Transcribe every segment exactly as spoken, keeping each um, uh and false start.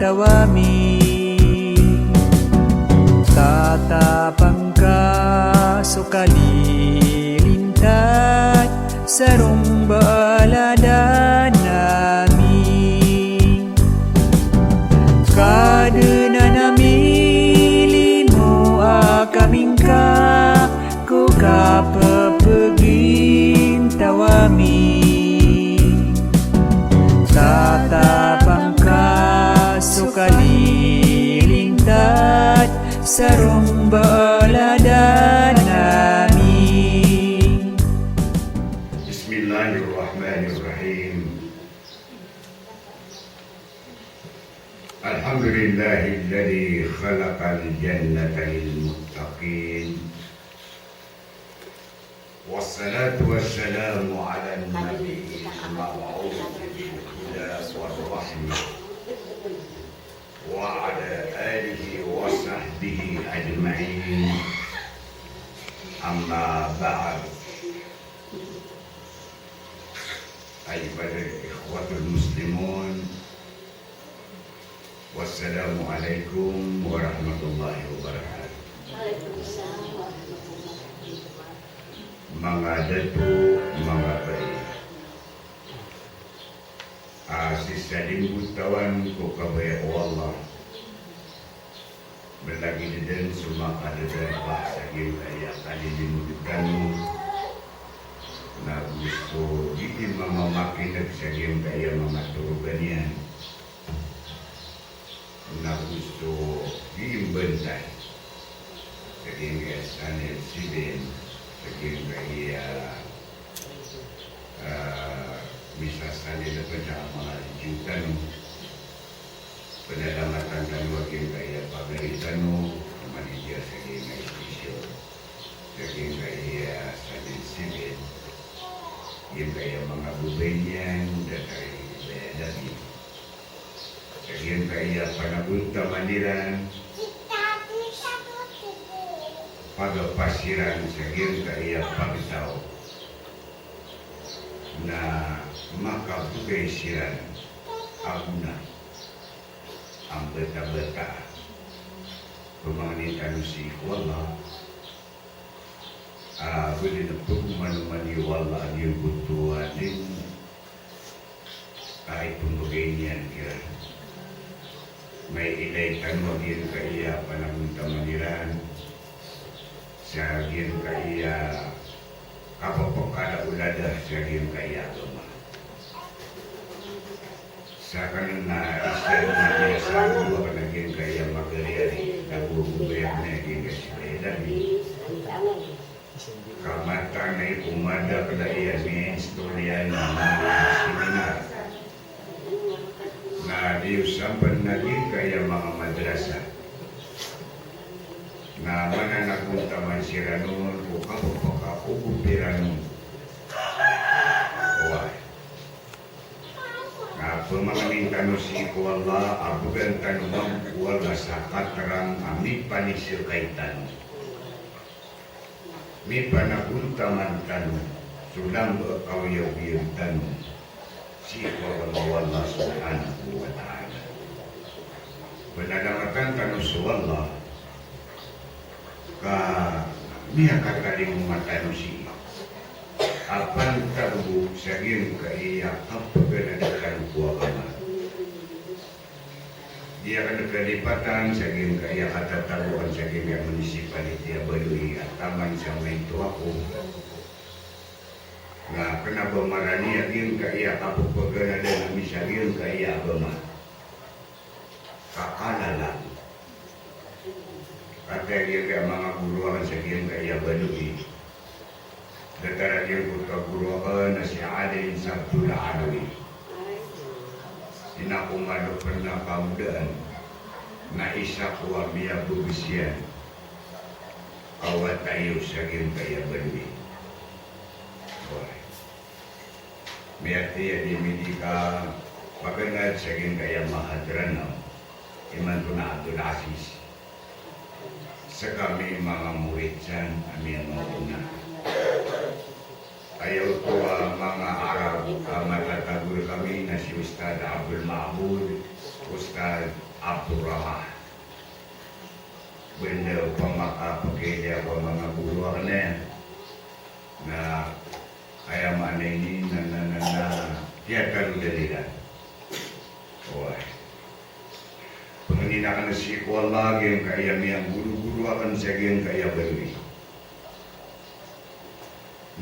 taw ami. Tatapang ka so kalilintad sa romba a ladan ami. Kadnan ami, limo akami ngka ko kapphagintaw ami. Tatapang ka so kalilintad sa romba a ladan ami. Bismillahir Rahmanir Rahim. Alhamdulillahilladzi khalaqal jannata lil muttaqin. Wassalatu wassalamu ala nabiyil mab'uthi bil huda war rahmah, wa ala alihi wa sahbihi ajma'in. Amma ba'd. Ayyuhal ikhwatul muslimun, wassalamu alaikum warahmatullahi wabarakatuh. Manga dato, manga bai, a sii sa linggotawan ko kabaya o Allah, malagid dn so makadadarpa sa giyangkaya kalilimod tano, na go so gii mamamakineg sa giyangkaya manga torogan iyan, na go so gii mbantay sa giyangkaya Channel Seven, sa giyangkaya, ah, misasanay na pn sa manga radyo tano. Panalamatan tano a giyangkaya pagari tano a manager sa giyangkaya station, sa giyangkaya Channel Seven, giyangkaya manga babay niyan, datar i Babay Alamin, sa giyangkaya panagontaman iran, pagapas iran sa giyangkaya pagtaw, na makabgay siran a gona a mbatabata. Pamangnin tano sii ko Allah a bali na pagomanoman iyo o Allah a giyangkoto a limo a ipmbgay niyan kiran. Mailay tano a giyangkaya panagontaman iran sa giyangkaya kapapakalaolada sa giyangkaya agama. Sakanan na isa na niya sa dua ka na giyangkaya magariari, na gogobaya na giyangkaya si Babay Alamin. Ka mataan a iko madakl a iya miya-install iyan a manga seminar. Na di iyo sampan a giyangkaya manga madrasa. Na mananagontaman siran on ko kapapakaogop iran on. Oway. Na pamangnin tano sii ko Allah a bgan tano mambo ko Allah sa katerang a mipanisakay tano, mipanagontaman tano so lamba a kaoyagoyag tano sii ko agama o Allah subhanahu wa ta'ala. Panalamatan tano so Allah ka miyakatalingoma tano sii a pantag bo sa giyangkaya kapaganad tano ko agama. Di akn kalipatan sa giyangkaya katatagoan sa giyangkaya municipality a Baloi a taman sa maito ako. Na kna ba marani a giyangkaya kapapaganad ami sa giyangkaya agama. Kakalalan. Kataya giyangkaya manga goro akn sa giyangkaya Baloi. Datar a giyangkoto a goro akn na si Alin Sabtul Alawi. Ina ko malo pn a kaodaan na isa ko a miyabagsiyan a wata iyo sa giyangkaya Baloi. Oway. Miyathay a di ami di kapaganad sa giyangkaya Mahadranaw, imanto na Abdul Aziz. Skami manga morit san a miyangaona. Aya oto a manga Arab a matatago rkami na si Ustadh Abdul Ma'bud, Ustadh Abdul Rahman. Benda pamaka pagkaya ko manga guru akn na aya maana ini na, na, na, na, tiyataro dalilan. Oway. Pangnin akn sii ko Allah giyangkaya miyangguruguru akn sa giyangkaya baloy.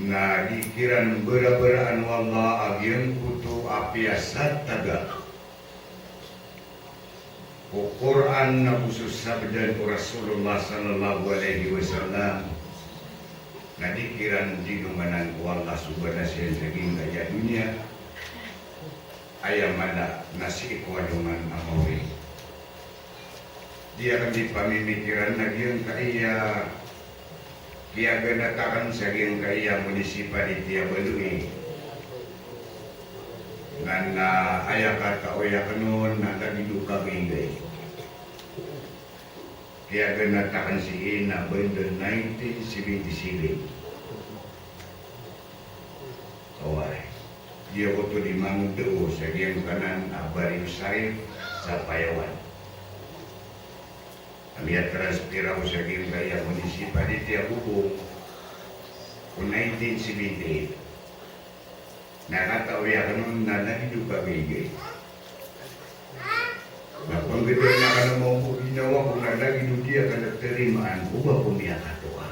Na di kiran barabaraan o Allah a giyangkoto a piyasataga ko Qur'an na go so sabda o Rasulullah sallallahu alaihi wasallam, na di kiran didonganan o Allah so balas iyan sa giyangkaya doniya, aya mala na sii ko alongan a maori. Di akn di pamimikiran na giyangkaya kiyaganat akn sa giyangkaya municipality a baloy. Na, na aya katawi akn on na lagid o kagiya kiyaganat akn sii na banda nineteen seventy-seven. Oway. Di ako to di mangdao sa giyangkanan a Barrio Sharif sa Payawan. Miyatransfer ako sa giyangkaya municipality a Bobong ko nineteen seventy-eight. Na katawi akn on na lagid o kagiya. Na panggidanan akn a mambo ginawa ko na lagid o di akn tarimaan ko ba ko miyakatoa.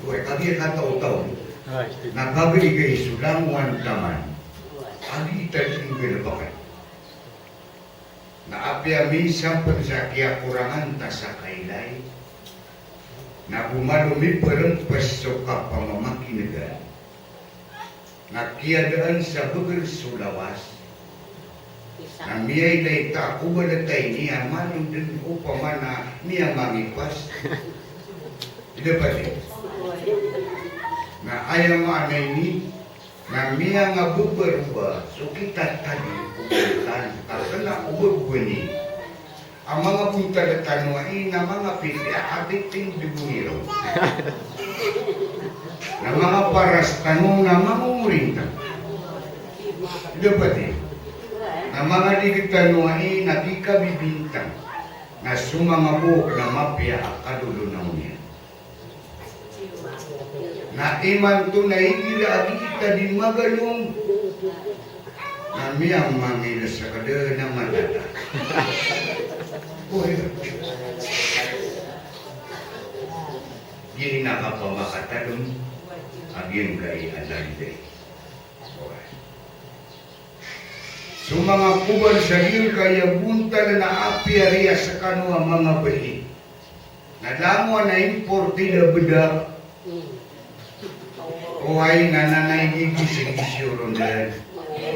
Oway, kagiya kataotao. Na kagiya so langowan taman a di ta di nggalbkn. Na apiya minsan pn sa kiyakorangan ta sa kailay, na go malo miprmps so kapamamakin'gan, na kiyadaan sa bgr so lawas, na miyailay ta ko ba ltay niyan malo dn opama na miyamangipas. Ida pati. Na aya maana ini, na miyangabbaroba so kitatadi o bontal a kna o ba gowani a manga bontal tano ai na manga pipiya a titindg o ngiraw. Na manga paras tano na manga omorinta. Ida pati. Na manga dig tano ai na di kabibintang. Na so manga bok na mapiya a kadolonaw niyan. Na imanto na igira a di ta di magalong, na miyamangil sa kada na matata. Oway. Giyangkai a kapamakatadm a giyangkai a lagid ai. Oway. So manga kobor sa giyangkaya bontal na apiya riya skano a manga bai. Na langon a imported a bda. Oway, na nanay di gisigisi o ron dn.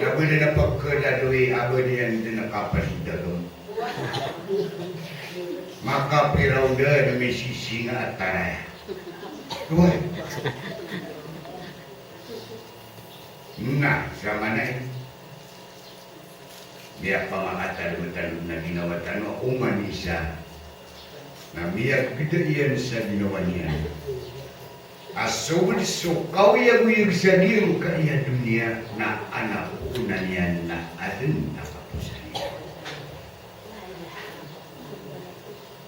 Na bda na pagkalaloy a ba niyan dn a kapasdagm. Makapira o dn a misisinga a taraya. Oway. Na, sa manay. Miyapamakatadm tano na ginawa tano a oman i isa na miyagda iyan sa ginawa niyan. A so bd so kaoyagoyag sa giyangkaya doniya na ana oona niyan na adn a kaposan iyan.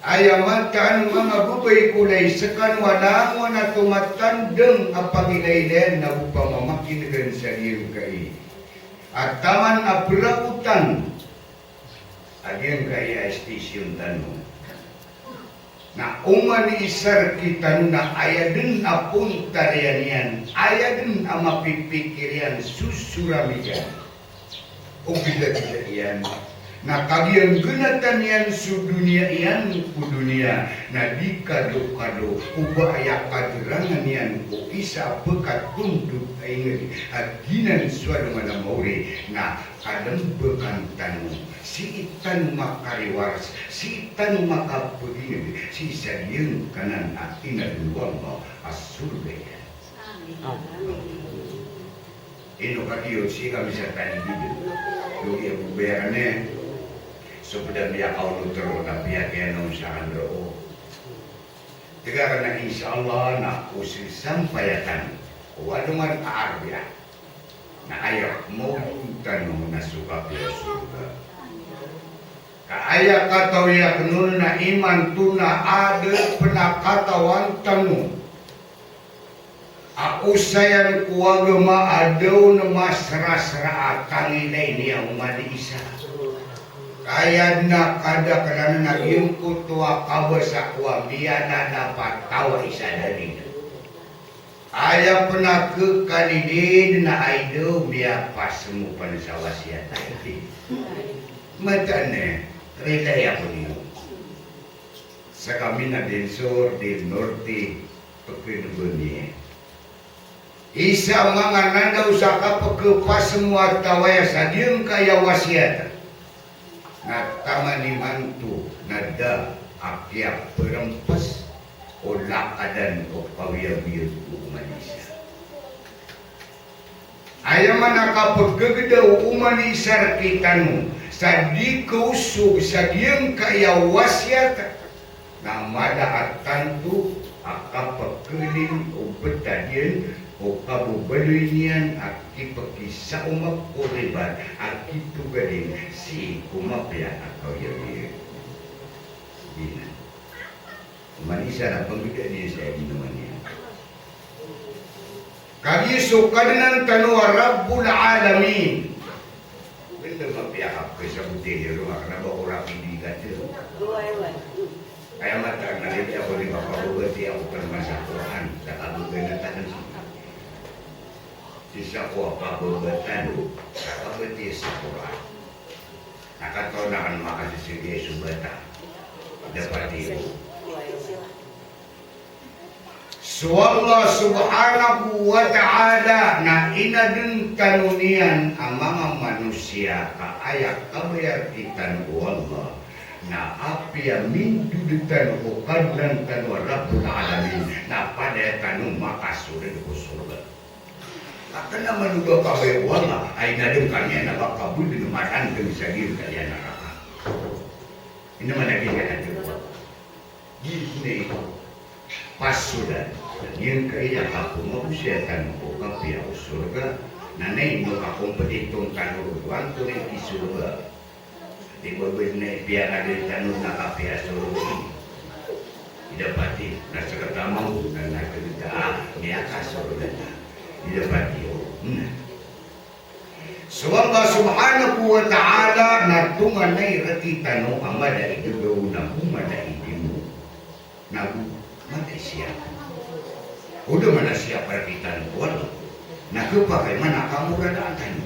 Aya mataan o manga babay ko lay skano a langon a tomatandang a pangilailayan na go pamamakin'gan sa giyangkai a taman a praotan a giyangkai a station tano. Na oman i isa rktano na aya dn a pontariyan iyan, aya dn a mapipikir iyan, so soramigan o bidabida iyan. Na kagiya nggnatan iyan so doniya iyan ko doniya, na di kadokado o ba aya kaderangan iyan ko isa a pkatondog a ingd a giyanan so alongan a maori, na kadmbkan tano, sii tano makariwars, sii tano makapagingd sii sa giyangkanan a inadn o Allah a sorga iyan. Amin. Ino ka giyoto sii kami sa tanigid. Logi a bobaya kami. So pd a miyakaonot roo na piyakiyanom sa kan roo. Tig akn a insha Allah na o sii sampayatan o alongan a Arbia. Na aya maoto tano na so kapiya sorga. Ka aya katawi akn on na imanto na adn pn a katawan tano a osayan ko agama a da on masrasra a tangilay niyan o oman i isa. Ka aya dn a kadaklan na giyangkoto a kabasa ko a miyanadap a taw a isa dn. Aya pn a khakalilid na ay da o miyapasmo pn sa wasiyat a iti. Mataan, eh, rilai ako niyo. Sa kami na Del Sur, Del Norte, pkhanbn iyan. Isa a manga nanaw sa kapkhapasmo a taw aya sa giyangkaya wasiyat. Na taman imanto na da a kiyaprmps o lakadan o kawiyagoyag o oman i isa. Aya maana a kapkhagda o oman i isa rktano sa di kaosog sa giyangkaya wasiyat. Na mala a tanto a kapakhalin o btad iyan o kababaloy niyan a kipkisaoma ko ribat a kitogalin sii ko mapiya a kawiyagoyag. Giyanan. Oman i isa na pnggadaan iyan sa ginawa niyan. Kagiya so Kadnan tano a Rabbul Alamin. Benda mapiya ka pkasaboti iyan roo, kna ba ko rapi di ka tiro. Aya mataan na rilai ako niyo, kapababatiya ako pn man sa Qur'an, sa kababayatan. Sii sa ko a kababatiya, sa kababatiya sa Qur'an. Na katawan akn makasisigi so bata. Dapat iyo. So Allah subhanahu wa ta'ala na inadn tano niyan a manga manosiya ka aya kabaya rktano o Allah na apiya mindod tano ko Kadnan tano a Rabbul Alamin na padaya tano makasold ko sorga. Ka kna man o ba kabaya o Allah a inadn ka niyan a ba ka bo dn marandng sa giyangkaya naraka. Ino man a giyangkaya naraka. Giyoto na ito. Pasodan. Giyangkaya kapmagosaya tano ko kapiya o sorga. Na ino ka kompetitong tano roo antonaa i sorga. Di ba ba na ipiyangadoy tano na kapiya sorga. Ida pati, na sktano, na na kagda, miyakasorga na. Ida pati, o, na. So Allah subhanahu wa ta'ala na tonganay rktano a mala i gagaw na go mala i limo. Na go mala i siyap. O da man a siyap rktano o Allah. Na khapakay man a kamoradaan tano.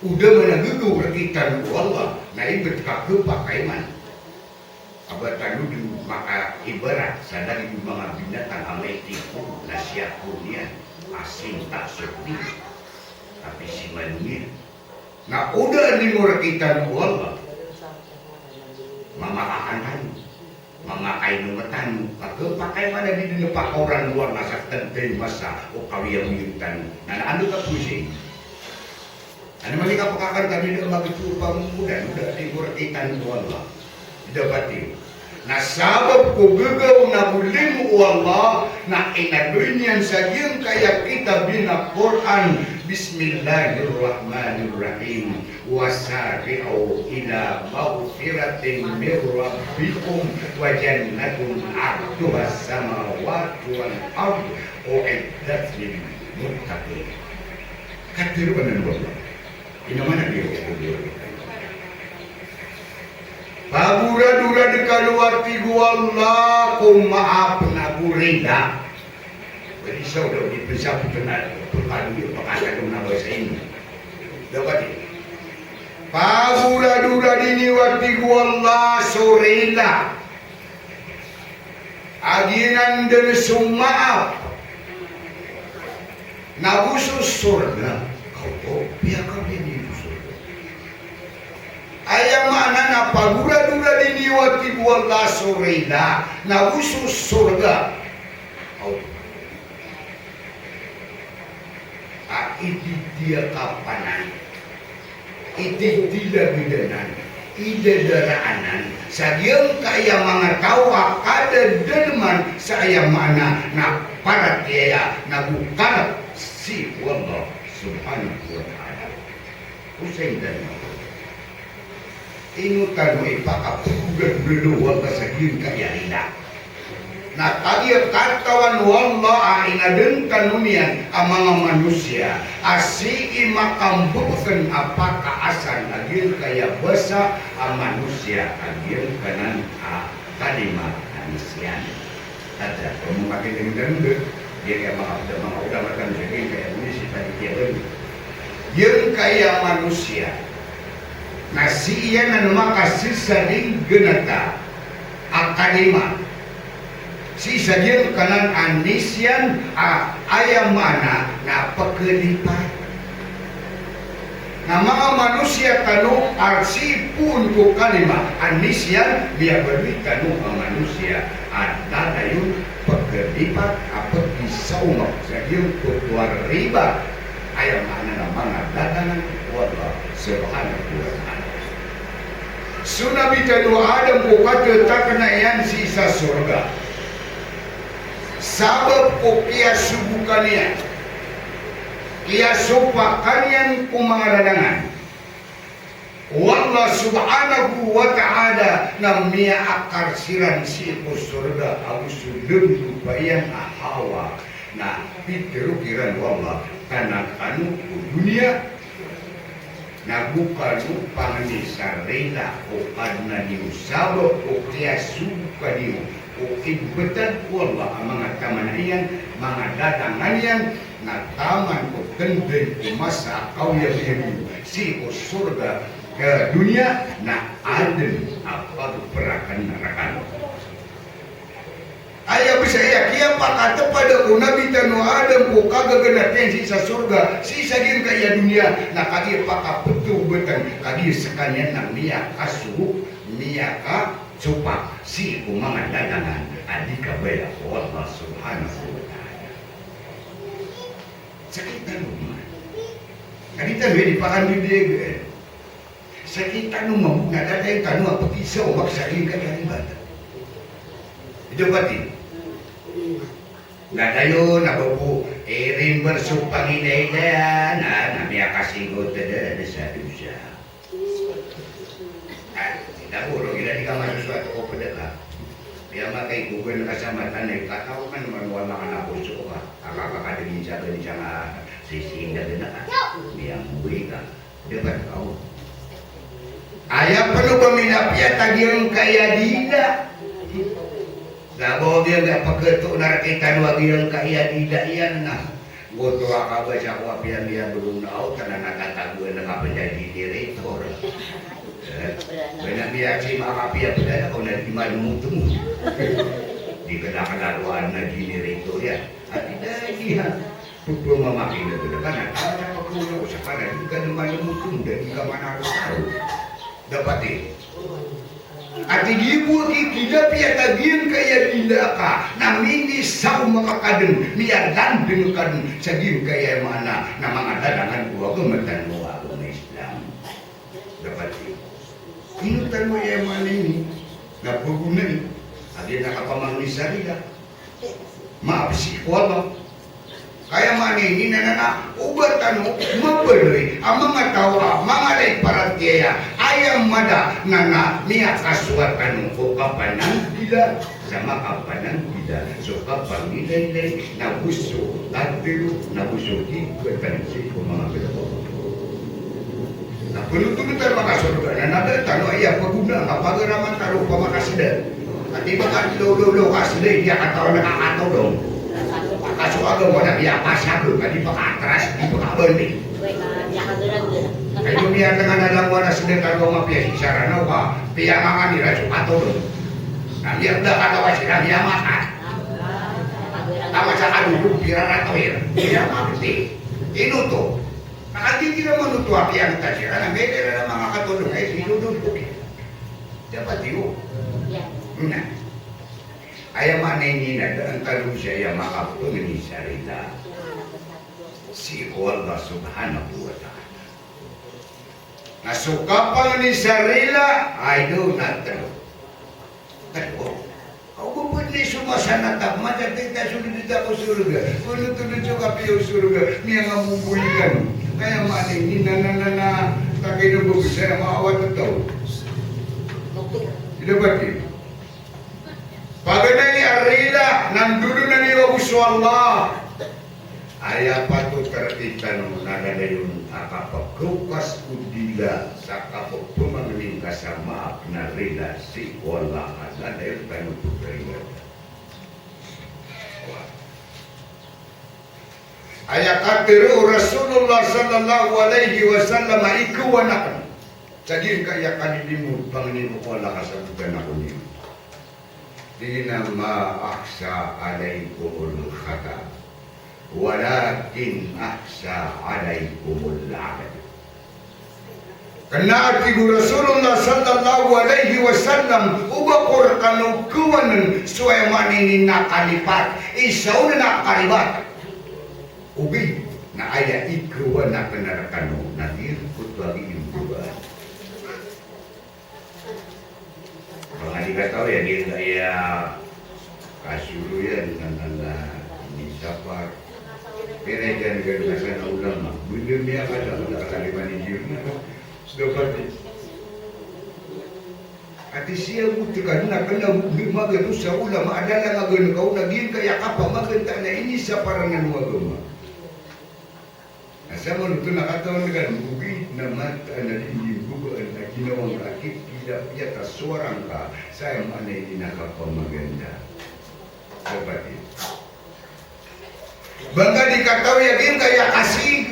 O da man a gagaw rktano o Allah. Na ibt ka khapakay man. A ba tano dn makaibarat sa lagid o manga binatang a maitipon na siyap niyan a sinta so pili. Tapi si malo niyan. Na o da a limo rktano o Allah. Mamakakan tano. Mamakainom tano. Ka khapakay man a di dn pakaoran o Allah sa ktn a masa o kawiyagoyag tano. Na na anda ka posi. Ano man i kapakakan tano, ino ka magito o pamomodan, o da a limo rktano o Allah. Ida pati. Na sabap ko gagaw na go limo o Allah, na inadoy niyan sa giyangkaya kitab iyan a Qur'an. Bismillahirrahmanirrahim. Wasari'u ila maghfiratin min rabbikum wa jannatin arduhas samawatu wal ard, u'iddat lil muttaqin. Katharo anan o Allah. Ino man a giya ko giya. Pagoradorad kano a tig o Allah ko maap na go rida. Pwede sa o da o di pn sa pn na pagkano iyo pagkano na ba sa inyo. Dapat iyo. Pagoradorad niyo a tig o Allah so rida. A giyanan dn so maap. Na go so sorga. Kaw ko, piyakapiya niyo so sorga. Aya maana na pagoradorad niyo a tig o Allah so rida. Na go so sorga. Kaw ko. A itidiya kapanan. Ititila gidanan, idadaraanan sa giyangkaya manga taw a kadadalman sa aya maana na paratiyaya na go karap sii ko Allah Subhanahu wa Ta'ala. Osayn tano. Ino tano ipakapagdodon o Allah sa giyangkaya rila. Na kagiya katawan o Allah a inadn tano niyan a manga manosiya a sii makambokn a pakaasar a giyangkaya basa a manosiya a giyangkanan a kalima a nisyan. Tanda, pamakin'g tano dn, giyangkaya manga, manga ulama tano sa giyangkaya manga sipati kiyaban. Giyangkaya manosiya na sii anan makasasaring gnata a kalima sii sa giyangkanan a nisyan a aya maana na pkhalipat. Na manga manosiya tano a sii poon ko kalima a nisyan, miyabaloy tano a manosiya a lalayon pkhalipat a pkhisaoma sa giyangkoto a riba. Aya maana na manga dadangan o Allah Subhanahu wa Ta'ala. So Nabi tano a Adam ko katatakna iyan sii sa sorga. Sabap ko kiyasogokan iyan, kiyasopakan iyan ko manga dadangan o Allah Subhanahu wa Ta'ala na miyaakar siran sii ko sorga ago so lnggopa iyan a Hawa. Na pitharo kiran o Allah, tanan kano ko doniya, na go kano pangni sa rila o Kadnan iyo sabap ko kiyasogokan iyo ko ibtad o Allah a manga taman iyan, manga dadangan iyan, na taman ko tndg ko masa a kaoyagoyag iyo sii ko sorga, eh, doniya, na adn a pagprakn rkano. Aya bs aya kiyapakatpad o Nabi tano a Adam ko kagaganatan iyan sii sa sorga, sii sa giyangkaya doniya, na kagiya pakaptawbatn, kagiya skaniyan na miyakasogo, miyakasopak sii ko manga dadangan a di kabaya o Allah Subhanahu wa Ta'ala. Sakit tano man. Sakit tano, eh, di pakandidiyagan. Sakit tano mambo na da dayon tano a pkhisaoma sa giyangkaya riba. Ito pati. Na dayon a ba bo, eh, rimbar so panginailan, na, na miyakasinggot da, da sa dosa. Ah, ita bo, ro, ira di ka masosoat ko pd ka. Piyamakaigogan ka sa mata na, ikatawan ka man o Allah ka na koso ka. Aka ka kadagin sa gani sa nga sisinggagan ka. Miyamboy ka. Dapat ka o. Aya pn o ba minapiyat a giyangkaya dila. Na ba o giyangkaya pagkatoon a rktano a giyangkaya dila iyan na. Goto a kabasa ko apiya miyabaloy na o, tanan a tatagoan a kapnday di generator. Eh, ba na miyakasi makapiya pn ako na di manomotomo. Di kanakalaloan na generator iyan. Ati da di ha. Pagpamamakineg ka na, tanan a pagkawala ko sa kanan, di ka na manomotomo, da di ka manarotaro. Dapat eh. Ati di bo aki kida piyat a giyangkaya dila ka, na minisaoma ka dn, miyalandng ka dn sa giyangkaya maana na manga dadangan ko agama tano a agama Islam. Dapat ino tano aya maana ini, na pagonaan, a di na kapamangni sa rila. Maap sii ko Allah. Ka aya maana ini na, na, na, o ba tano mabaloy a manga taw a manga da i paratiyaya, aya mada na, na miyakasowa tano ko kapananggila, sa makapananggila so kapangilaylay, na go so katharo, na go so kigatan sii ko manga kalabaw. Na pnotonotan makasorga, na da tano aya pagonaan, kapagaraman tano pamakasda. Ati ba ka lololo ka sda, di ka katawan a kakatodong. Ka so agama na miyapasag, ka di ba ka atras, di ba ka bandi. Ka ino miyatngan a langowan a sda tano a mapiya sii sa Ranaw, ka piyangangan iran so katodong. Na miyakda ka lawas iran, miyamasa. Taman sa kadodog, pira rato iran. Miyamasa. Ino oto? Na kagiya di iran manoto a piyangta siran, na miyada iran a manga katodong a isi lodod ko ki. Dapat iyo. Na aya maana ini na da tano sii a makapangni sa rila sii ko Allah Subhanahu wa Ta'ala. Na so kapangni sa rila, ay do na tlo. Tlo. Aw, ba pd ni so masa na ta, masa tita so dita ko sorga. Pnotonod so kapiya o sorga, miyangamboboy kano. Aya maana ini na, na, na, na, takay na bo bisa na maawat a taw. Ida pati. Paganay a rila na ndolonan iyo ago so Allah. Aya patot a rktano na lalayon a kapagkawkas o dila sa kapagpamangni ngka sa maap na rila sii ko Allah a lalayon tano pagaribat. Aya katharo o Rasulullah sallallahu alaihi wasallam a ikawan akn. Sa giyangkaya kalilimod pangni ko Allah ka sabotan ako niyo. Tig iyan a, "Ma akhsha alaikumul khata, walakin akhsha alaikumul adl." Kna a tig o Rasulullah sallallahu alaihi wasallam, oba ko rkano kawann so aya maana ini na kalipat, isa on na kalipat. Ogaid na aya ikawan akn rkano na giyangkoto a giimbabaan. Manga di katawi a giyangkaya kasoroyan na, na, na inisapar. Pira i dn gana sa na ulama. Benda miyakada na kalima ni Jir na. Dapat. Ati siya buti ka na kna magaan sa ulama a da lang a gana ka on a giyangkaya kapamagaan ta na inisapar anan o agama. Na sa manoto na katawan ka, ogaid na mataan a di niyo mbabaan a ginawa ngka a kitkilapiyat a sowara ngka sa aya maana ini na kapamagaan ta. Dapat ini. Ba ngka di katawi a giyangkaya kasig.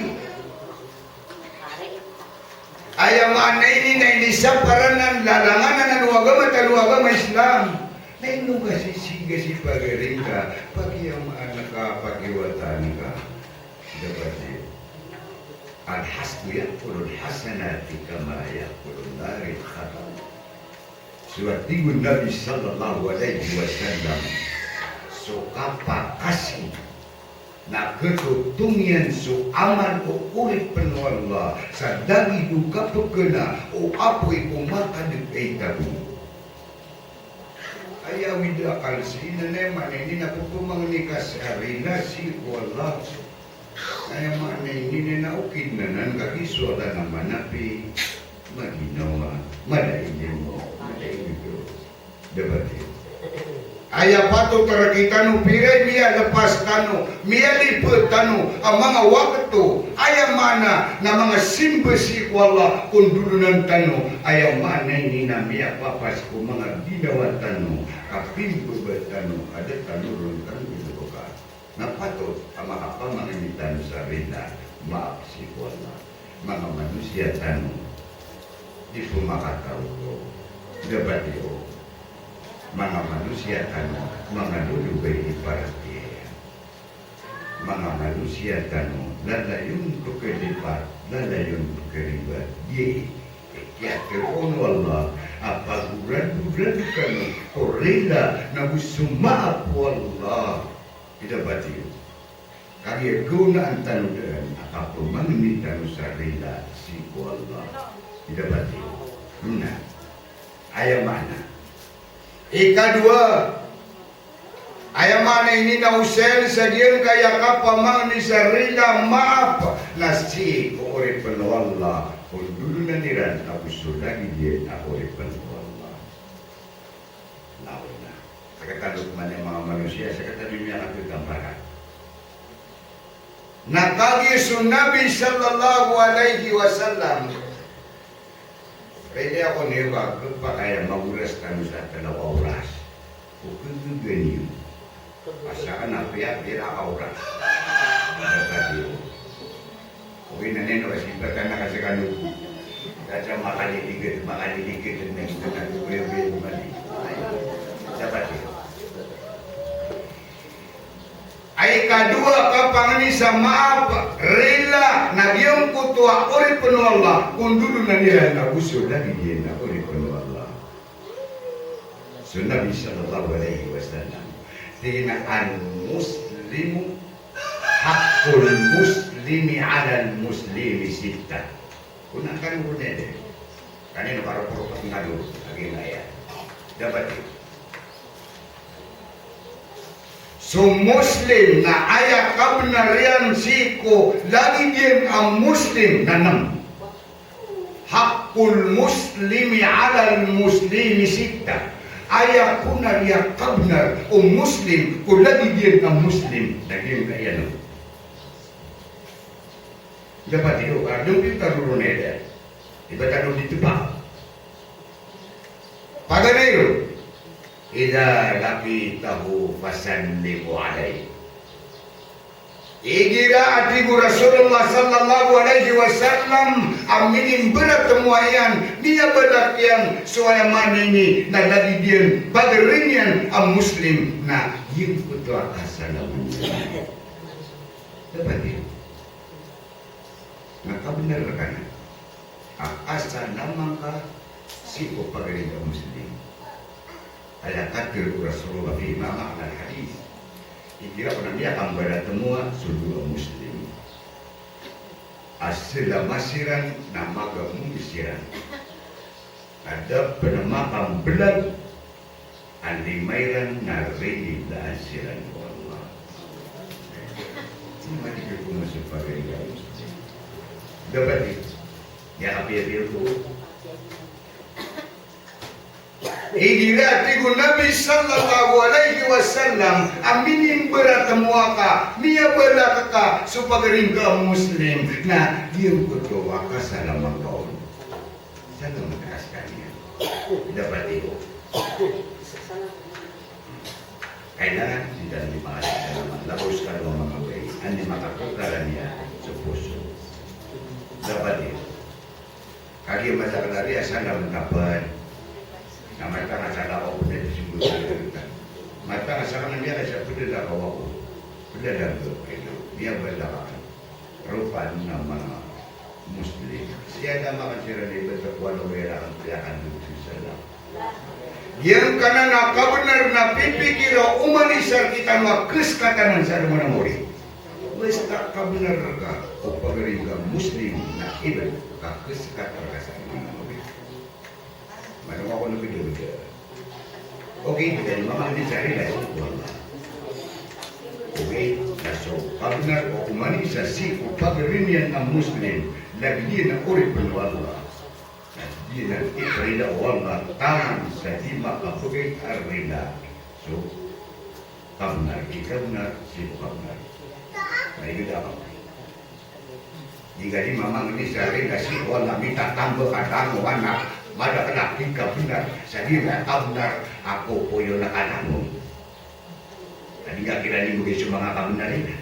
Aya maana ini na inisapar anan, lalangan anan o agama tano a agama Islam. Na ino ka sisig a sipagari ngka, pakiyamaan ka, pakiwatan ka. Dapat iyo. Al-hasdu ya'kulul hasanati kama ya'kulun narul hatab. So tig o Nabi sallallahu alaihi wasallam, so kapakasig na katotong iyan so amal o oripn o Allah sa lagid o kapkna o apoy ko makadg a itago. Aya awid a akal sii na aya maana ini na pphmangni ka sa rila sii ko Allah. Aya maana ini na okit na nan kagiya so Allah na manapi, maginawa, mala i ilmo, mala i ilmo. Dapat iyo. Aya patot a rktano, pira i miyalpas tano, miyalipd tano a manga wakto, aya maana na manga simba sii ko Allah ko ndolonan tano, aya maana ini na miyapapas ko manga ginawa tano, ka pimbaba tano, a da tano ron tano inoroka. Na patot a makapamangni tano sa rila, maap sii ko Allah. Manga manosiya tano, di pn makataw ko. Dapat iyo. Manga manosiya tano, manga lolobay i paratiyaya. Manga manosiya tano, lalayon pkhalipat, lalayon pkharibat. Giya i kiyatharo o Allah a pagoradoran kano ko rila na go so maap o Allah. Ida pati iyo. Kagiya kaonaan tano dn a kapamangni tano sa rila sii ko Allah. Ida pati iyo. Na aya maana. Ikadowa, aya maana ini na osayan sa giyangkaya kapamangni sa rila, maap, na sii ko oripn o Allah ko ndolonan iran ago so lagid iyan a oripn o Allah. Na aya, sktano pman i manga manosiya, sktano i miyakatotambara. Na kagiya so Nabi sallallahu alaihi wasallam, pwede ako niyo ba, khapakay a magoras tano sa tlo ka oras. O khagaga niyo. Asa ka na piya, pira ka oras. Dapat iyo. Ogaid na niyan o, kasi patan na kasi kano. Kasi makaliligid, makaliligid na ito na kukuya-kuya mali. Dapat iyo. Aya ikadowa a kapangni sa maap, rila, na giyangkoto a oripn o Allah ko ndolonan iran ago so lagid iyan a oripn o Allah. So Nabi sallallahu alaihi wasallam, tig iyan a, "Al-muslimu, haqqul muslimi alal muslimi sittah." Kna kano ko dn. Kano ino, para puro pati ngado lagi na aya. Dapat iyo. So Muslim na aya kabnar iyan sii ko lagid iyan a Muslim na nem. Haqqul muslimi alal muslimi sittah. Aya poon a kabnar o Muslim ko lagid iyan a Muslim na giyangkaya nem. Dapat iyo, ah, dong di taroro na ida. Iba tano di tepa. Paganay ron. Idha laqitahu fasallim alayhi. Igira a tig o Rasulullah sallallahu alayhi wasallam a minimberat mo iyan, miyabalak iyan so aya maana ini na lagid iyan, pagari niyan a Muslim na giyangkoto a kasalaman iyan. Dapat iyo. Na kabnar rka na a kasalaman ka sii ko pagari ngka a Muslim. Aya katharo o Rasulullah fima ma'na al-hadith. Igira pn a miyakambarat mo a so dowa a Muslim a salama siran na magamoni siran. Na da pn a makambelag a lima iran na rinilaan siran o Allah. Di mani ko masa pagari iran. Dapat di. Ya, api-api ko. Igira tig o Nabi sallallahu alayhi wasallam a minimberat mo ka, miyabalak ka so pagari ngka a Muslim, na giyangkoto a kasalaman ka on. Salaman ka skaniyan. Dapat iyo. Kailangan di dn di makasalaman. Labaw skano a manga bai, an di makakakaran iyan so poso. Dapat iyo. Kagiya masa ka na riya sa na matapan. Na matang a sala o pd a di sumbo sa rita. Matang a sala na miya sa pd a kawa ko. Pd a dago. Miyabalak ka. Ropa na manga Muslim. Siya na manga sira na iba sa kuwan o rira ang piyakan dun sa sala. Giyangkanan a kabnar na pipikira o oman i sa rkitano a keskatanan sa doman a mori. Basta kabnar ka o pagari ngka a Muslim na iba ka keskatan ka sa doman a mori. Mano ako na bida-bida. Okay, di ka di mamang di sa rila sii ko Allah. Okay, na so kabnar o oman i sa sii ko pagari niyan a Muslim, lagid iyan a oripn o Allah. Na di niyan iprila o Allah, taman sa di makabgay a rila. So, kabnar, di kabnar, sii ko kabnar. Na ino da ka. Di ka di mamangni sa rila sii ko Allah, mitatamba ka langon a madakl a di kabnar, sa di na kabnar a kokoyon ka langon. Na di ka kiran imbgay so manga kabnar iyan.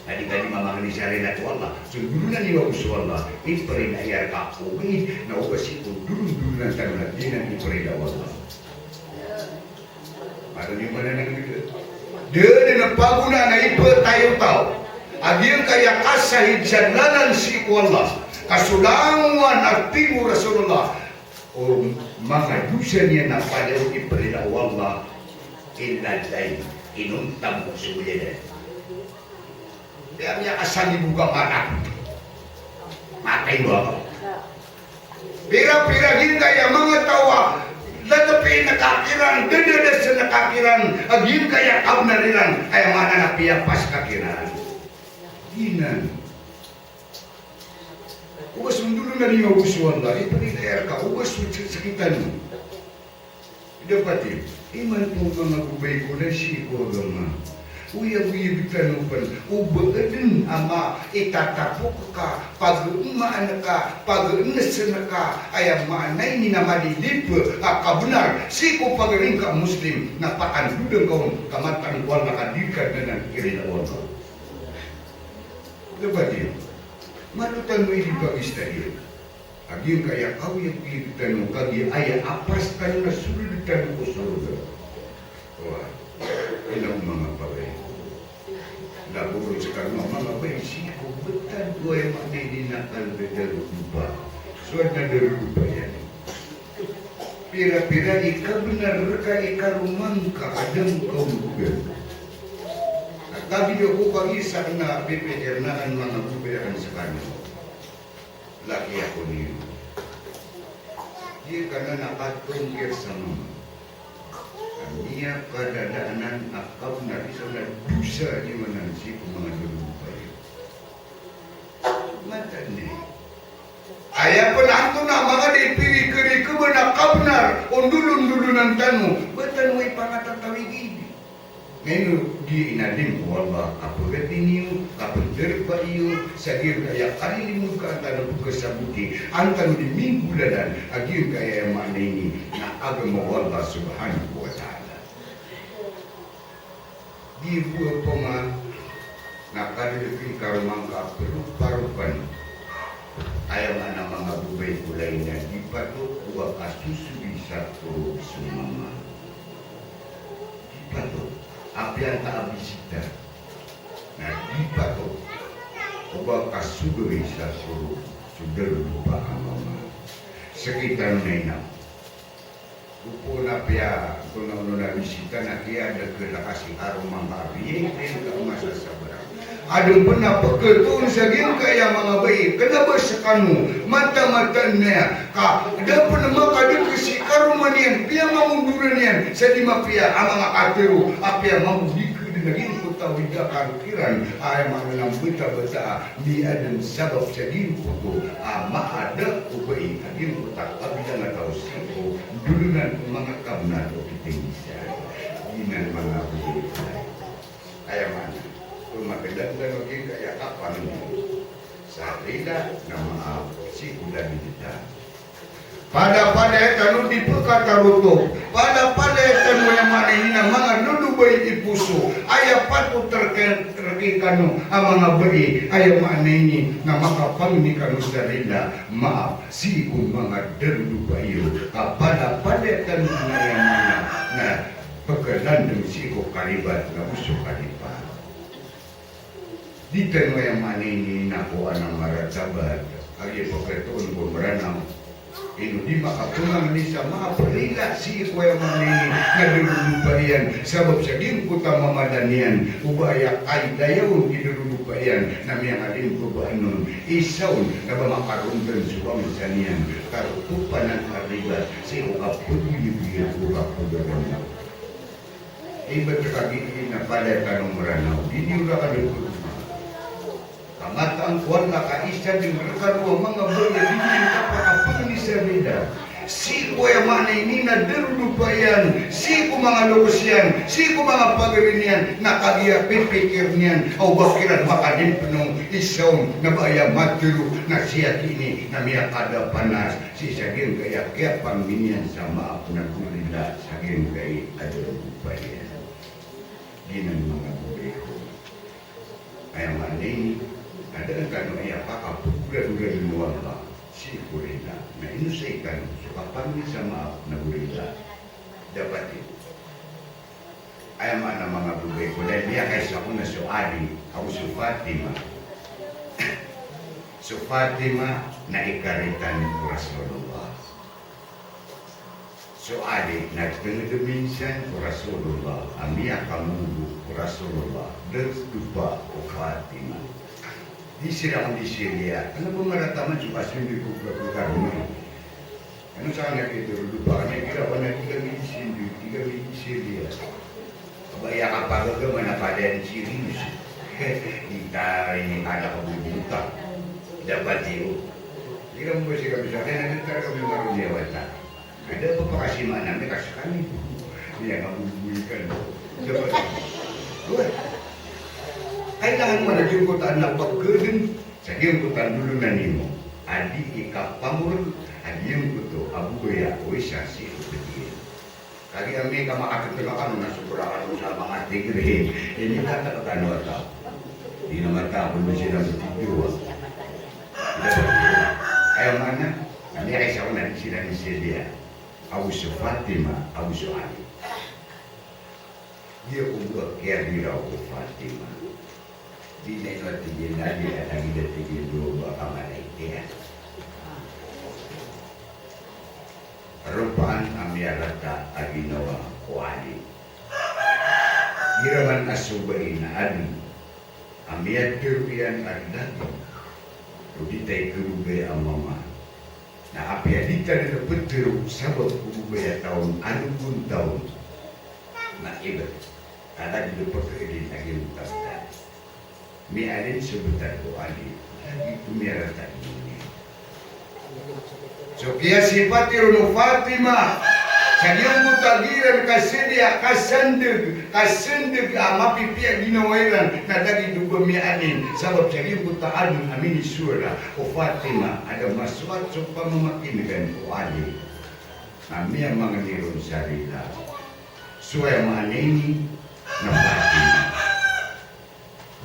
Na di ka di mamangni sa rila ko Allah. So dolonan iyo ago so Allah, iprila iyan rka o ogaid na oba sii ko dolon-dolonan tano na di niyan iprila o Allah. Maro niyo mananang dn. Da dn a pagonaan a iptayotaw a giyangkaya kasahid sa lalan sii ko Allah. Ka so langowan a tig o Rasulullah, o manga dosa niyan na palaya o iprila o Allah, illa dayn, inonta bo so oyadan. Di a miyakasanggibo ka matay. Matay bo ako. Pira-pira giyangkaya manga taw a latpn ka kiran, dadadasn ka kiran a giyangkaya kabnar iran, aya maana na piyapas ka kiran. Giyanan. Oba so ndolon a niyo ago so Allah, iprila iyan rka, oba so sekitano. Dapat iyo, imanto manga babay ko na sii ko agama. Oyagoyag tano pn, o ba adn a maitatapok ka, pagmaan ka, pagnsn ka, aya maana ini na malilip a kabnar sii ko pagari ngka a Muslim, na pakandodan ka on, ka mataan ko Allah ka di ka dn anan irila o Allah. Dapat iyo, malo tano ipagista iyan. A giyangkaya kaoyagoyag tano, kagiya aya apas tano na sold tano ko sorga. Oway, ino manga pagari ko. Labaw ron skano a manga bai sii ko btad o aya maana ini na kaldadarodopa. So adn a darodopa iyan. Pira-pira i kabnar rka i karoma ngka a da ngka on godan. Na kagiya ko kagiya sakn na pipikir akn manga babay akn skano. Laki ako niyo. Giyangkanan a katongkir sa mama. Na Iya kadadaanan a kabnar, isa na dosa di manan sii ko manga dolo o bae. Mataan i aya pn antonaa manga di pirikirikb a kabnar o ndolondolonan tano, ba tano i pangatatawigi. Na ino di inadn o Allah a pagati niyo, kapndarpa iyo sa giyangkaya kalilimod ka an tano pkhasaboti, an tano di minggolalan a giyangkaya maana ini na agama o Allah subhanahu wa ta'ala. Di bo opama na kadadaki karoma ngka a paroparopan, aya maana manga babay ko lain a di patot o ba kasosogi sa torog so mama. Di patot. Apiya antaa a bisita na di patot o ba kasosogi sa torog so darodopa a mama. Sekitano na ina. Opama na apiya antonaa onon a bisita na kiyadakl ka sii ko karoma ngka a biyai, kna ba masasabar. Adn pn a pkhatoon sa giyangkaya manga bai, kna ba skano, mataan-mataan iyan ka da pn makadakl sii ko karoma niyan, piyamangondoran iyan sa di mapiya a manga katharo, apiya mambo di kdn a giyangkoto a wida ka kiran, aya maana na mbtabata a miyaadn sabap sa giyangkoto a maada o bai a giyangkoto a kabilang a taw sii ko dolonan o manga kabnar o kitinggisan. Giyanan manga babay. Aya maana, so makadakl o giyangkaya kapangni sa rila na maap sii ko labid ta. Padapadaya tano di pkataroto, padapadaya tano, aya maana ini na manga lolobay i poso, aya patot rk-, rk-, kano a manga bai, aya maana ini na makapangni kano sa rila, maap sii ko manga darodopa iyo, ka padapadaya tano na, aya maana na pkhalandng sii ko kalibat na oso kalipat. Di tano, aya maana ini na ko ana maratabat a giya pkhatoon ko Mranaw. Ino di makapangni sa maap, rila sii ko, aya maana ini na darodopa iyan, sabap sa giyangkoto a mama niyan o ba aya kaidayawn i darodopa iyan na miyangalim ko ba anon, isa on na ba makarondan so bangsa niyan, ka roo topanan a ribat sii ko kapagoyagoyag o kapagagama. Ibt ka gii na palaya tano Mranaw, di niyo rakn dn pagoma. Ka mataan ko Allah ka isa dn rkano a manga bai a di niyan kapakapangni sa rila. Sii ko, aya maana ini na darodopa iyan, sii ko manga lokes iyan, sii ko manga pagari niyan, na kagiya pipikir niyan a o ba kiran makadimpn o isa on na ba aya matharo na sii a gii na miyakada panas. Sii sa giyangkaya kiyapangni niyan sa maap na gorila sa giyangkai a darodopa iyan. Giyanan manga babay ko. Aya maana ini, adn tano aya pakapagoragorag o Allah sii ko rila. Na ino sa ikano so kapangni sa maap na gorila. Dapat i Aya maana manga babay ko, na miyakaisa ko na so Ali ago so Fatima. So Fatima na ikaritan ko Rasulullah. So Ali na tngd minsan ko Rasulullah, a miyakamogo ko Rasulullah, darodopa o Fatima. Di siran di siliya. Kna ba marata man so kasondi ko pagkaroma. Ano sa anak ito, lupa ka na, kira pa na, di kami sindi, di kami sindi, ah. Ba, iya ka pagagama na pala yan, serious. Di tayo ini kada kabubuta. Dapat iyo. Kira mo ba siya kami sa akin, ano talaga kami marunong yawan ta? Kada pa pakasimaan namin, kasi kami. Niya nga bubulikan. Dapat. Wah. Kailangan mo na yung kutaan na pagkadun. Sa giyangkoto a ndolonan imo a di ikapamoreg a giyangkoto a babay a isa sii ko pd iyan. Kagiya ami ka makatotol kano na sobra kano sa manga tigre, ini katakatano a taw. Di na matapol na sila sa tigiwa. Aya maana, na miyakaisa ko na di sila ni Celia, ago so Fatima, ago so Ali. Giya ko ba kiyabiraw ko Fatima. Di na ino a tig iyan a di, a lagid a tig iyan o ba ka malaika. Ropaan a miyarata a ginawa ko Ali. Giraman a so bai na Ali a miyatharo iyan a lagid o di ta ikarogay a mama. Na apiya di ta dn ptharo sabap ko babay a taw on a logon taon. Na ibt. Ka lagid o pkhailin a giyangkoto a btad. Miyailin so btad ko Ali, lagid o miyarata iyan. So kiyasipati ron o Fatima sa giyangkoto a giran ka sadiya, ka sandg, ka sandg a mapipiya a ginawa iran, na lagid o ba miyailin, sabap sa giyangkoto a adn a minisowara o Fatima a da masowat so pamamakin'gan ko Ali. Na miyamangni ron sa rila. So aya maana ini na Fatima.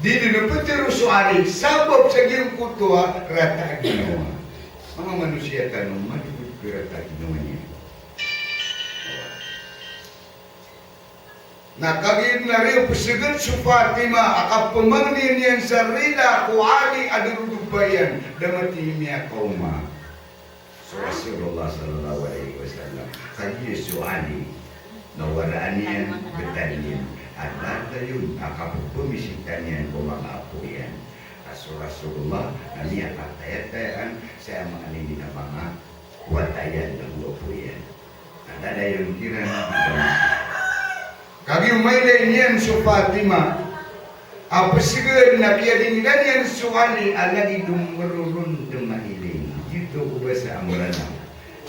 Di dn ptharoon so Ali, sabap sa giyangkoto a rata a ginawa. Manga manosiya tano, madodod ko rata a ginawa niyan. Na kagiya na riyo psgn so Fatima a kapmangni niyan sa rila ko Ali a darodopa iyan, da mathay miyakaoma so Rasulullah sallallahu alaihi wasallam. Kagiya so Ali na waraan iyan, btad iyan, a lalayon a kapphamisita niyan ko manga apo iyan. Ka so Rasulullah na miyakatayatayaan sa aya maana ini na manga wata iyan ago apo iyan. Na lalayon kiran. Kagiya mailay niyan so Fatima a psgn na kiyadingilan iyan so Ali a lagid o mrorondm a ilay. Giyoto ko basa a Mranaw.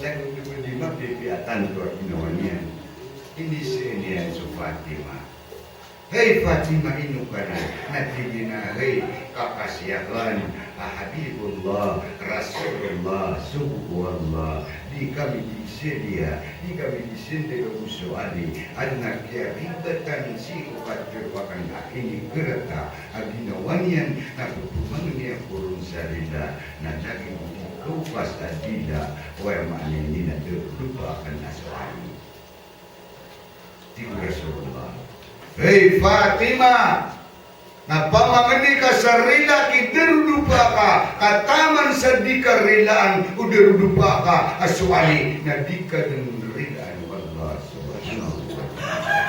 Lagid o di mapipiya a tanto a ginawa niyan. Inisii niyan so Fatima. Hay Fatima, ino ka nan? Na tig iyan a hay kakasi akn a Habibullah, Rasulullah, sogo o Allah. Di kami di sadiya, di kami di sandg ago so Ali, adn a kiyaribatan sii ko katharo akn a inikrata a ginawa niyan na pphangni ako ron sa rila, na lagid o di kawpas a dila o aya maana ini na darodopa akn a so Ali. Tig o Rasulullah, hay Fatima, na pamangni ka sa rila ki darodopa ka, ka taman sa di ka rilaan o darodopa ka a so Ali, na di ka dn rilaan o Allah subhanahu wa ta'ala.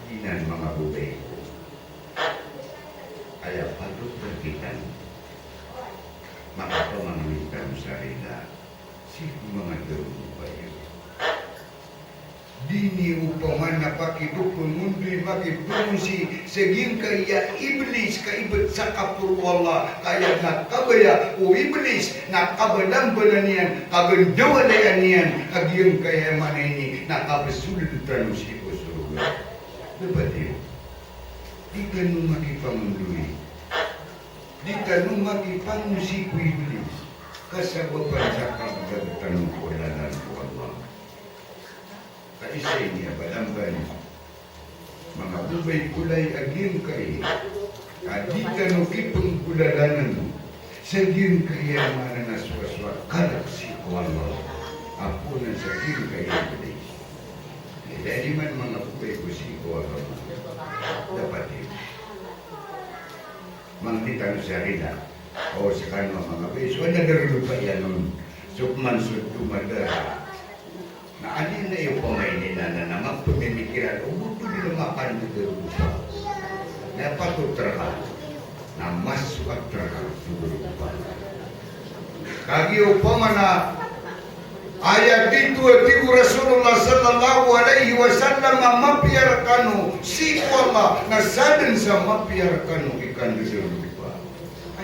Giyanan manga babay ko, aya patot rktano, makapamangni tano sa rila sii ko manga darodopa iyo. Di niyo opama na pakipphangondoi, makiphangonsi sa giyangkaya Iblis, ka ibt sa kaporo o Allah, ka aya na kabaya o Iblis na kabalambalan iyan, kagandawalayan iyan a giyangkaya maana ini na kapsold tano sii ko sorga. Dapat iyo. Di tano makipangondoi. Di tano makiphangonsi ko Iblis. Ka sabapan sa kablag tano ko lalan o Allah. Ka isa ini a balamban, manga babay ko lay, a giyangkai a di tano kipngolalanan sa giyangkai a maana na soasoa kalk sii ko Allah a poon sa giyangkai a Iblis. Ilay niyo man manga babay ko sii ko agama. Dapat iyo. Mangni tano sa rila. O, skano a manga babay, so aya darodopa iyan on, so pman so domadara. Na anda iyo pamailay na, na, na mapmimikiran, o, oto dn a makandarodopa. Na patot rka na masoat rka so darodopa. Kagiya opama na aya dito a tig o Rasulullah sallallahu alaihi wasallam a mapiya rkano sii ko Allah, na sadn sa mapiya rkano i kandarodopa.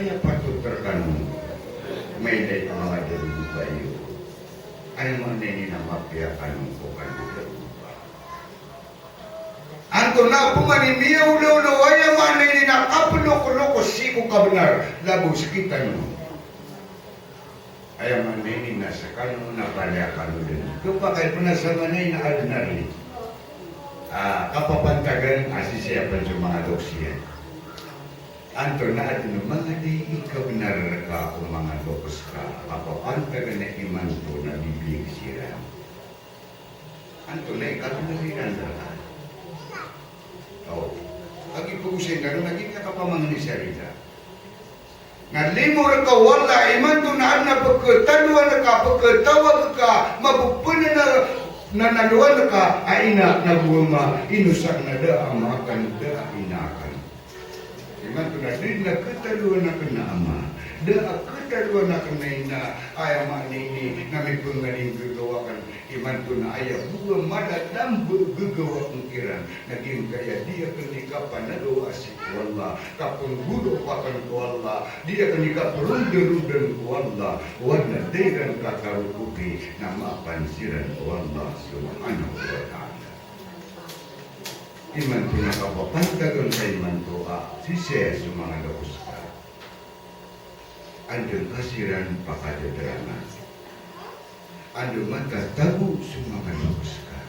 Aya patot rkano mailay ko manga darodopa iyo. Aya maana ini na mapiya kano ko kandarodopa. Antonaa pman i miyaolaola o aya maana ini na kaplokloko sii ko kabnar, labo skitano. Aya maana ini na skano na palaya kano dn. Khapakay pn a sa maana ini na adn a ri, ah, kapapantagan a sisiyapn so manga loks iyan. Antonaa dn o manga di ikabnar rka o manga loks ka, kapapantagan a imanto na bibiyag siran. Antonaa i kabnar iran rka? O, kagiya pagosay ngka ron na giya kapamangni sa rila. Na limo rka o Allah, imanto na adn a pkhatalowan ka, pkhatawag ka, mapphana na, na nalowan ka a ina akn ago ama, ino sakn a da a ama akn, da a ina akn. Imanto na da dn a khatalowan akn a ama, da a khatalowan akn a ina, aya maana ini na Pnganin gagawa akn imanto na aya bo a mala a damba a gagawa akn kiran na giyangkaya di akn di kapanagawa sii ko Allah, kapnggodopak akn ko Allah, di akn di kaprondarondan ko Allah, o adn a da iran katarokopi na mapan siran o Allah subhanahu wa ta'ala. Imanto na kapapantag angka imanto a sisii so manga loks ka. Anda ngka siran pakadadaranga. Anda matatago so manga loks ka.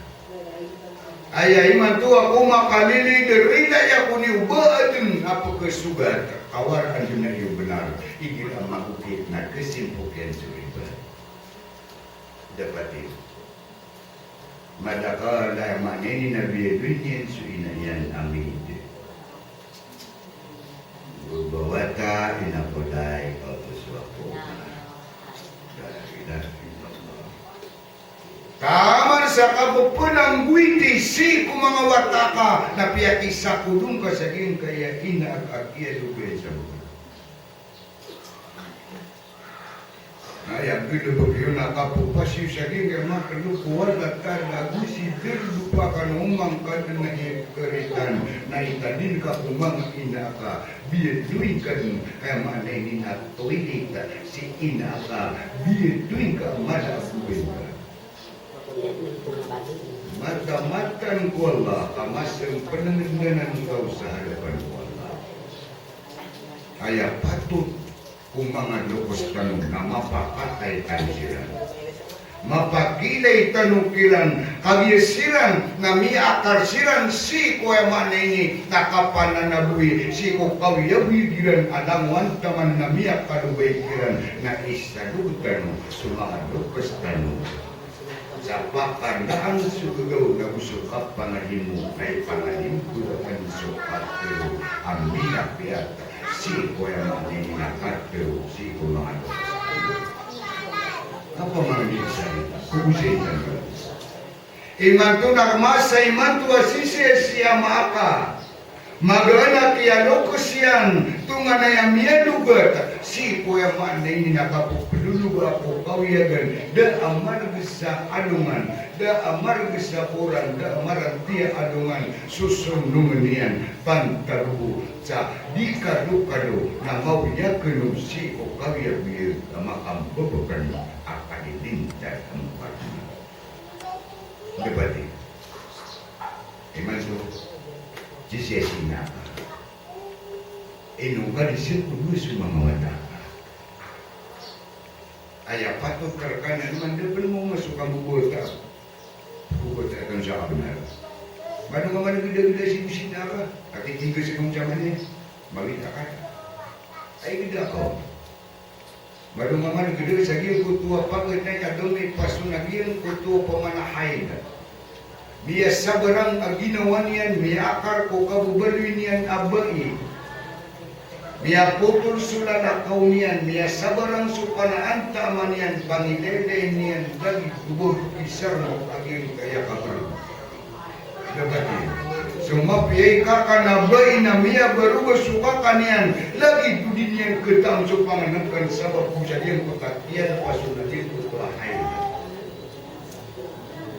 Aya imanto a ko makalilid a rila aya ko niyo ba adn a pkhasogat, kawar anda na iyo bnar, igira a magokit na khasimpok iyan so riba. Dapat iyo. Madakl a maana ini na biyadoy niyan so ina iyan a maid. Babawata, ina ko lay, kaoto so ako. La ilaha illallah. Taman sa kapepenanggwiti sii ko manga wata ka, na piyakisakodong ka sa giyangkaya ina a kiyalobay sa manga. Na aya gdbk iyo na kapphas iyo sa giyangkaya makhluq ko Allah Ta'ala ago si dardopaka na omang ka dn a ipkharitan, na itadin ka ko manga ina ka, biyadoy ka dn, aya maana ini na toilet si ina ka, biyadoy ka a mala a gobay ka. Matamatan ko Allah ka masempnn dn angka o sa hadapan ko Allah. Aya patot ko manga loks tano na mapakatay tano siran. Mapakilay tano kiran, kagiya siran na miyaakar siran sii ko aya maana ini na kapananaboy sii ko kawiyawiyaw iran a langowan taman na miyakalobay kiran na isadog tano so manga loks tano. Sa pakandaan so gagaw na go so kapangalimo na ipangalimo ko dn so katero a miyapiyat sii ko aya maana ini na katero sii ko manga loks. Apa maana ini sa ita? Kogosay tano. Imanto na masa imanto a sisii si ama aka. Magaan a kiyaloks iyan, tonganay a miyadogat sii ko aya maana ini na kapepelolog ko kawiyagan, da a marg sa alongan, da a marg sa boran, da a maratiya alongan so sonong iyan, pantag bo sa di kadokado na mawiyag kano sii ko kawiyagoyag a makambebeken a kalilintad a mapati. Dapat iyo. Imanto, sisii si ina ka. Ino ka di sii ko dowa so manga wata ka. Aya patot rka na man da pn mo nga so kambobawata. Bobawata rka sa kabenar. Mano nga man gdagda sii ko ina ka. Ati tingga sii ko zaman iyan. Mawita ka. Ay gda ka. Mano nga man gdagda sa giyangkoto a paganay a domipason a giyangkoto a pamana haid. Miyasabarang a ginawa niyan, miyaakar ko kababaloy niyan a bai. Miyapotol so lalakaw niyan, miyasabarang so panaantaman iyan, pangilaylay niyan, lagid o ba bo kisarmo a giyangkaya kabarog. Dapat iyo. So mapiya i kaka na bai na miyabaroba so kaka niyan, lagid o di niyan khatam so pangnngkn sabap ko sa giyangkoto a kiyalpas on a giyangkoto a haid.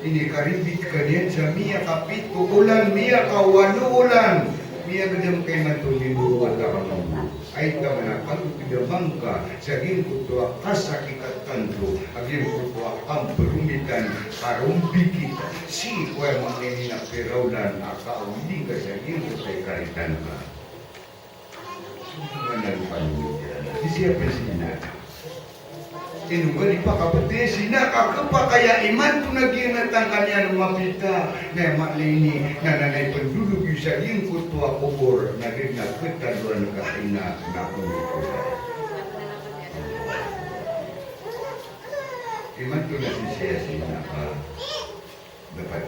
Inikarimbit ka niyan sa miyakapito olan, miyakawalo olan, miyagdam ka imanto niyan bo wata ka mambo. Ay taman a kagdamang ka sa giyangkoto a kasakit a tanto, a giyangkoto a kampromitan, karombikit, sii ko aya maana ini na piraolan a kaawiding ka sa giyangkoto a ikaritan ka. Sii pn si ina. Ino nga di pakapetiya si ina ka, khapakay a imanto na giyanatan ka niyan mapita, na aya maana ini na nanay pndolog iyo sa giyangkoto a kobor, na di na khatadoan ka ina na ko. Imanto na sisii si ina ka. Dapat